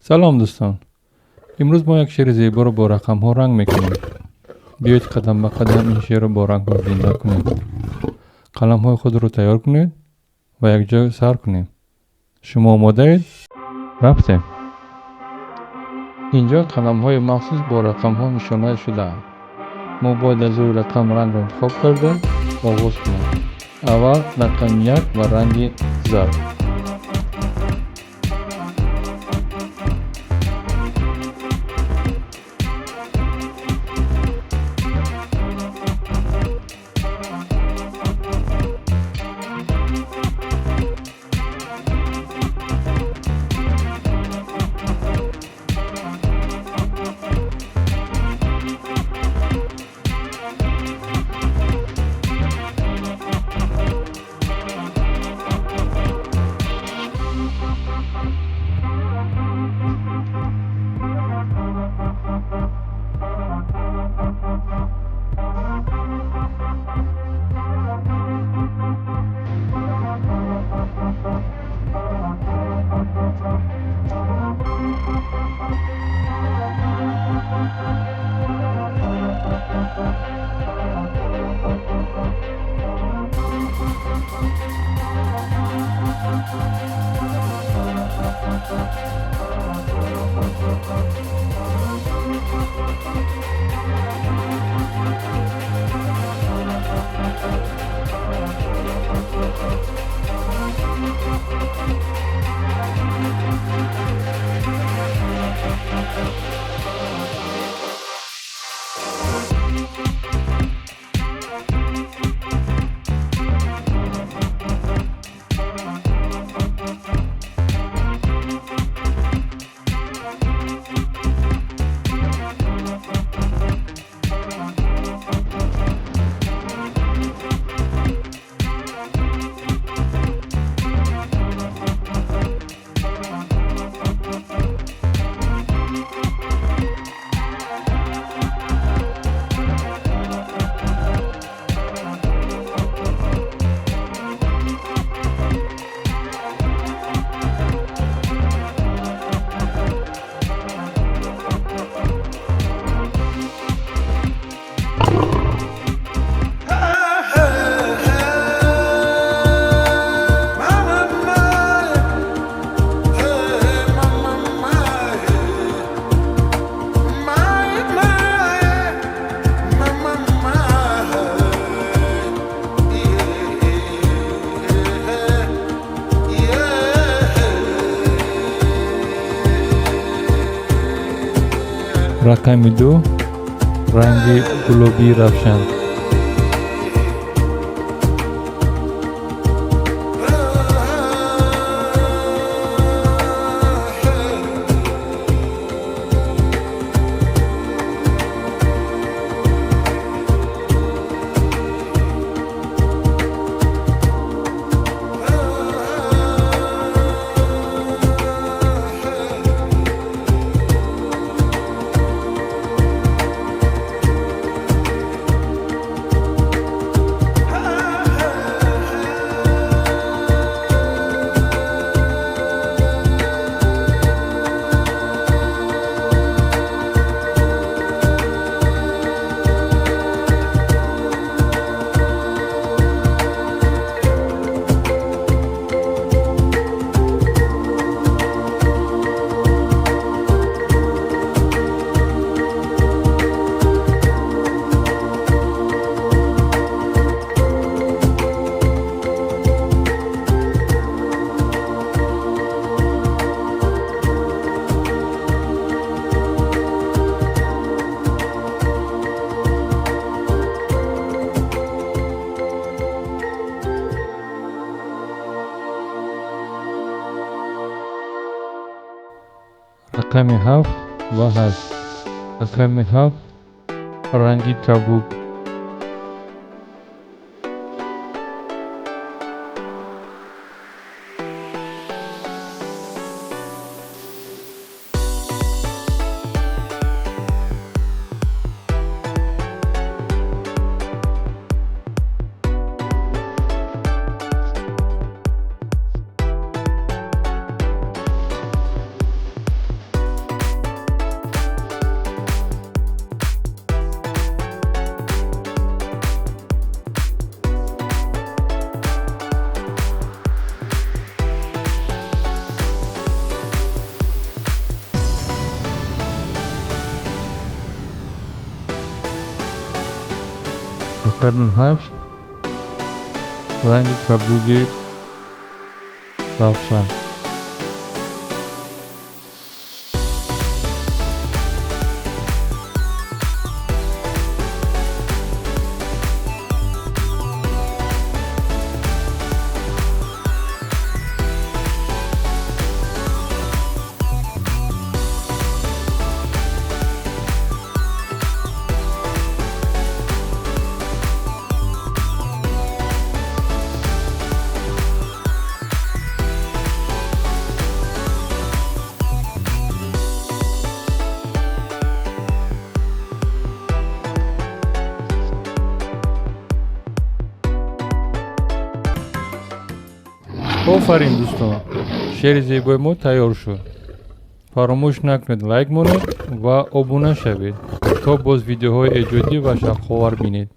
Салом, дӯстон! Имрӯз мо як шеъри зеборо бо рақамҳо ранг мекунем. Биёед, қадам ба қадам ин шеърро бо рангҳо зинда кунем. Қаламҳои худро тайёр кунед ва якҷо сар кунем. Шумо омодаед? Рафтем! Инҷо қаламҳои махсус бо рақамҳо нишона шудаанд. Мо бояд аз рӯи рақам рангро интихоб карда оғоз кунем. Аввал рақами 1 ва ранги зард. Рақами 2, ранги гулобии равшан. Рақами 7 ва 8. Рақами 7, ранги кабуд. 708, ранги кабуди равшан. Офарин, дӯстон, шеъри зебои мо тайёр шуд. Фаромӯш накунед, лайк монед ва обуна шавед, то боз видеоҳои эҷодӣ ва шавқовар бинед.